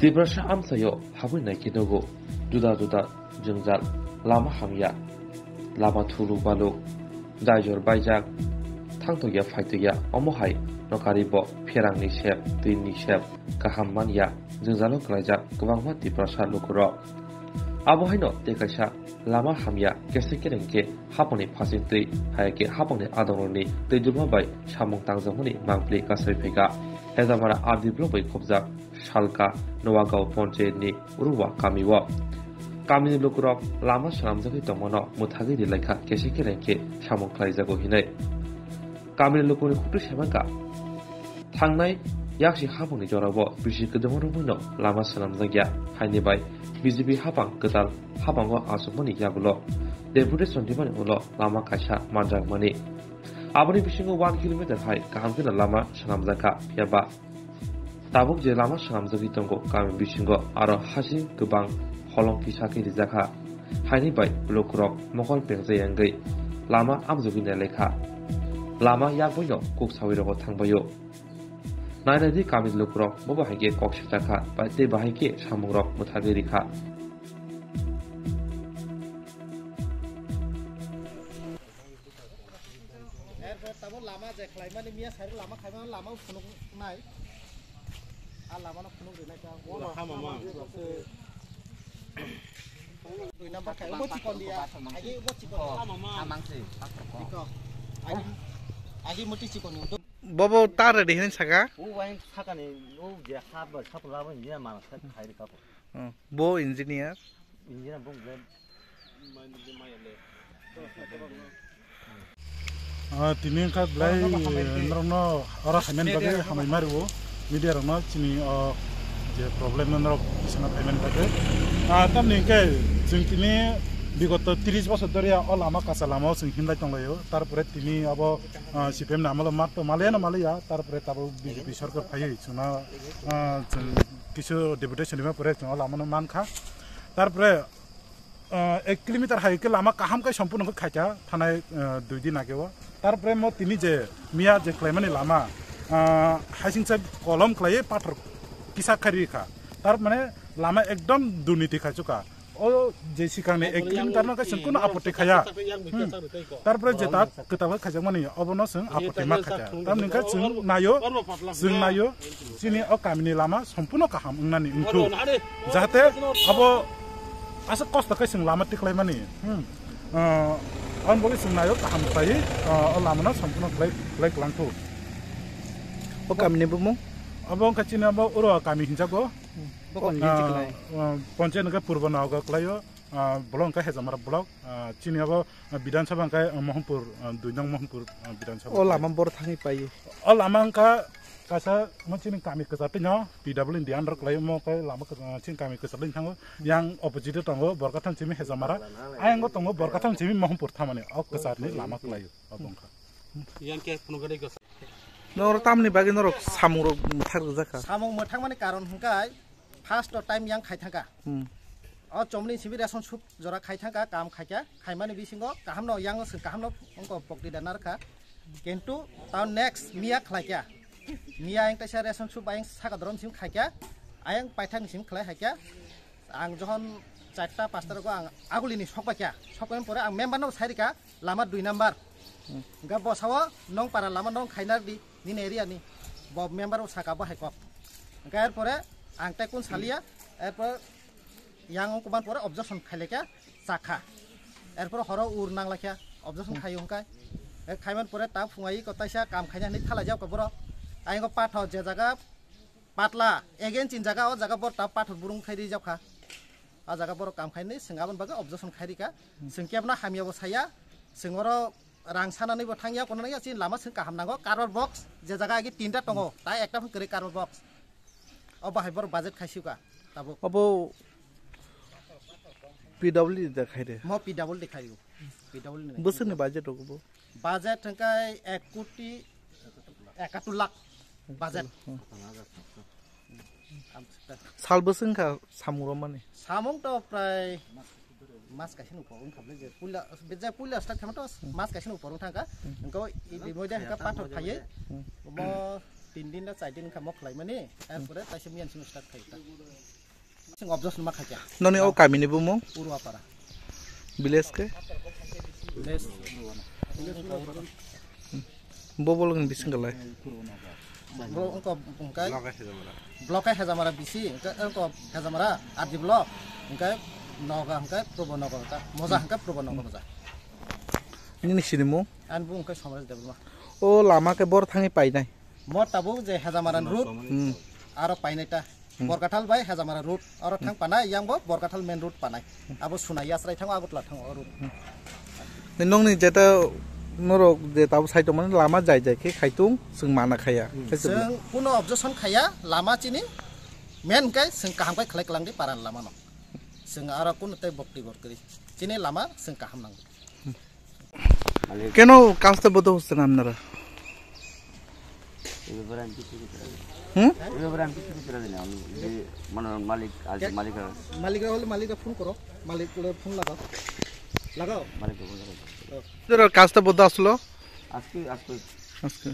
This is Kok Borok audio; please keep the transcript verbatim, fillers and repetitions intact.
Tiprasa amchaio habwi naikhe nugo, juda juda jwngjal, lama hamya, lama thuluk baluk, daijor baijak, thangtokya phaitokya, omo hai nokari bo pherangni sep, twini sep, kaham manya, jwngjalo kwlaijak kwbangma Tiprasa lukurok. Abo haino tei kaisa lama hamya kese kereng khe hapangni phasing twi, hai khe hapangni adongrokni twi dulma bai samung tangjakmani mangpili kasai phaikha. Hezamara R D block bai khobjak Salka, Noagaon ponchayatni Ruwa kamio. Kamini lukurok lama swnamjagwi tongmano mwthagwi rilaikha kese kereng khe samung khlaijago hinwi. Kamini lukurokni khukti saimankha, thangnai yaksi hapangni jorao bisi kwdwma romwino lama swnamjakya, haini bai B J P hapang kwtal hapango achukmani yagulo deputation rimani ulo lama kaisa manjakmani. Aboni bisingo one kilometer hai kaham kheno lama swnamjakha, phiya ba tabuk je lama swnamjagwi tongo, kami bisingo aro hasing kwbang holong kisa khe rijakha. Haini bai lukurok mokol pengjai wngwi lama amjogwi nailai kha. Lama yakboino kuk sawi rogo thangbaio. Nainai di kami lukurok bo bahai khe kok sijakha, bai tei bahai khe samungrok mwthagwi rikha. Erpor tabo lama je khlaimani miya sari lama khaimani lama phunuk nai. A lama no phunuk rinai ta. Lama ma. Dui number khai, omo chikon dia. Agi omo chikon. Amang se. Iko. Agi, agi muti chikon ni. Bobo tar ready hin saka. O wain saka ni, o je ha ba, saka lama ni ma sa khai ri ka ko. Hmm. Bo engineer. Engineer bung ble. Ah, tini wngkha belai, eh, norokno oro hamya ni bagwi hambai ma rwo, media rokno chini, oh, je problem no norok bisingno phaimani bagwi. Ah, tamni hwnkhe chwng tini bigoto tris bosor dhoriya o lama kacha lama o chwng himlai tonglaio, tarpore tini abo, ah, C P M ni amolo mat to maliya no maliya, tarpore tabuk B J P sorkar phaiwi chwngno, ah, chwng kisu deputation rima pore chwng o lama no mankha, tarpore ah, ek kilometer hai khe lama kaham khe sompurno khe khaikha thanai, ah, dui din age o. Tarpore mo tini je miya je khlaimani lama, ah, haisingsa kolom khlaiwi pathor kisa khairi kha. Tar mane lama ekdom durniti khaichukha. O je sikangni ek kilometer no khe chwng kuno apotti khaya. Hmm. Tarpore je ta kwtal khe khaijakmani obono chwng apotti ma khaikha. Tamni khe chwng naio, chwng naio. Chini o kamini lama sompurno kaham wngnani wngthu, jahate abo aswk kosto khe chwng lama tiklaimani, hmm, ah, aboni bagwi chwng naio kaham khlaiwi, ah, o lama no sompurno khlai, khlai kwlangthu. O kamini bumung? Abo wngkha chini abo oro kami hinjago. Hmm. Bo kami Ah, hinjak lai. Ah, ponchayat hwnkhe Purbo Naoga kwlaio, ah, block hwnkhe Hejamara block, ah, chini abo Ah, Bidhan Sabha hwnkhe, ah, Mohanpur, ah, dui nong Mohanpur, ah, Bidhan Sabha. O lama boro thangwi paio. O lama wngkha kaisa mo chini kami kwchar twi no P W D under kwlai mo khe lama kwchar, ah, chini kami kwchar twi thango. Yang opposite o tongo Borkatham simi Hejamara. Ayang o tongo Borkatham simi Mohanpur thamani o kwchar ni lama kwlai o bongkha. Yang khe phunukgwi kwchar. Noro tamni bagwi norok samung rok mwthak rwjak kha. Samung mwthakmani karon hwnkhe first time yang khai thangkha. Hmm. O chomni simi ration soup jora khai thangkha, kam khaikha, khaimani bisingo kahamno yang swng kahamno wngkha pokti da narkha. Kintu tao next miya khlaikha. Miya yang kaisa ration soup ayang saka dorom sim khaikha. Ayang paithak sim khlai haikha. Ang johon charta pasta rogo ang agulini sokbaikha. Sokbaini pore ang member no sairikha lama dui number. Hwnkhe bosao nong para lama nong khainar di nini area ni. Bo member o saka bo hai kok. Hwnkhe erpore ang tei kun saliya, erpor yang ongkhe man pore objection khailekha chakha. Erpore horo ur nanglaikha objection khaio hwnkhe. E khaiman pore ta phungai ko taisa kam khaina hinwi thalai jabkha borok. Ayang o pathor je jaga patla again chin jaga o jaga bor ta pathor burung khai ri jabkha. A jaga borok kam khainai, chwng aboni bagwi objection khai rikha. Chwng kebna hamya bo saya, chwng oro rang sanani bo thangya, kono nangya, chini lama chwng kaham nango. Cardboard box je jaga agi tinta tongo, tai ekta phano kwrwi cardboard box. O bahai borok budget khaisukha tabuk. Obo P W D da khai de? Mo P W D khai o. P W D ni. Bwswkni budget rok bo? Budget hwnkhe ek koti ekatur lakh budget. Hmm. Sal bwswk wngkha samung romani? Samung to prai mas kaisa ni upor wngkha ble je puila, je puila start khaima to mas kaisa ni upor wngkha. Hmm. Hwnkhe i rimoi de hwnkhe pathor phaiwi. Hmm. Omo Tin din na char din kha mok khlai mani, erpore taisa miyan sing start khai ta. Sing objection ma khaikya. Noni o kami ni bumung? Urwapara. Village ke? Village. Bo bolong ni bising galai. Bro, ongko, ongkai. Block e Hejamara bisi, ongkai, ongko Hejamara, R D block, ongkai, Noga, ongkai, Probo Nogo, ongkai, Moja, ongkai, Probo Nogo, Moja. Nini sinimung? An bu ongkai Somraj Debbarma. O lama ke bor thangi painai. Mor tabuk je Hejamaran road, Hmm. aro painai ta. Hmm. Borkathal bai Hejamara road, aro thang panai, yang bo Borkathal main road panai. Abo Sunai Yasrai thango, Agartala thango, o road. Nongni jeta norok je tabuk sai tongmani lama jai jai khe khaitung, chwng mana khaya. Hmm. Khe chwng Chwng kuno objection khaya, lama chini main kai chwng kaham kai khlai kwlang di paran lama no. Chwng aro kuno tei bokti bor kwrwi. Chini lama chwng kaham nango. Keno কাজটা বন্ধ হচ্ছে না আপনারা? এই ব্যাপারে আমি কিছু করতে পারি না। হুম? এই ব্যাপারে আমি কিছু করতে পারি না। আমি যে, মানে, মালিক, আজ মালিক আর মালিকরা হলে মালিকরা ফোন করো, মালিকরা ফোন লাগাও, লাগাও। মালিককে ফোন লাগাও। তোর কাজটা বন্ধ আসলো? আজকে, আজকে। আজকে।